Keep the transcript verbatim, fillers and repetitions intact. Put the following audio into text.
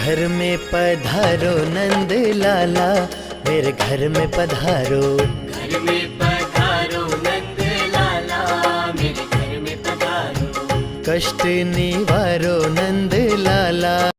घर में पधारो नंद लाला, मेरे घर में पधारो। घर में पधारो नंद लाला, मेरे घर में पधारो। कष्ट निवारो नंद लाला।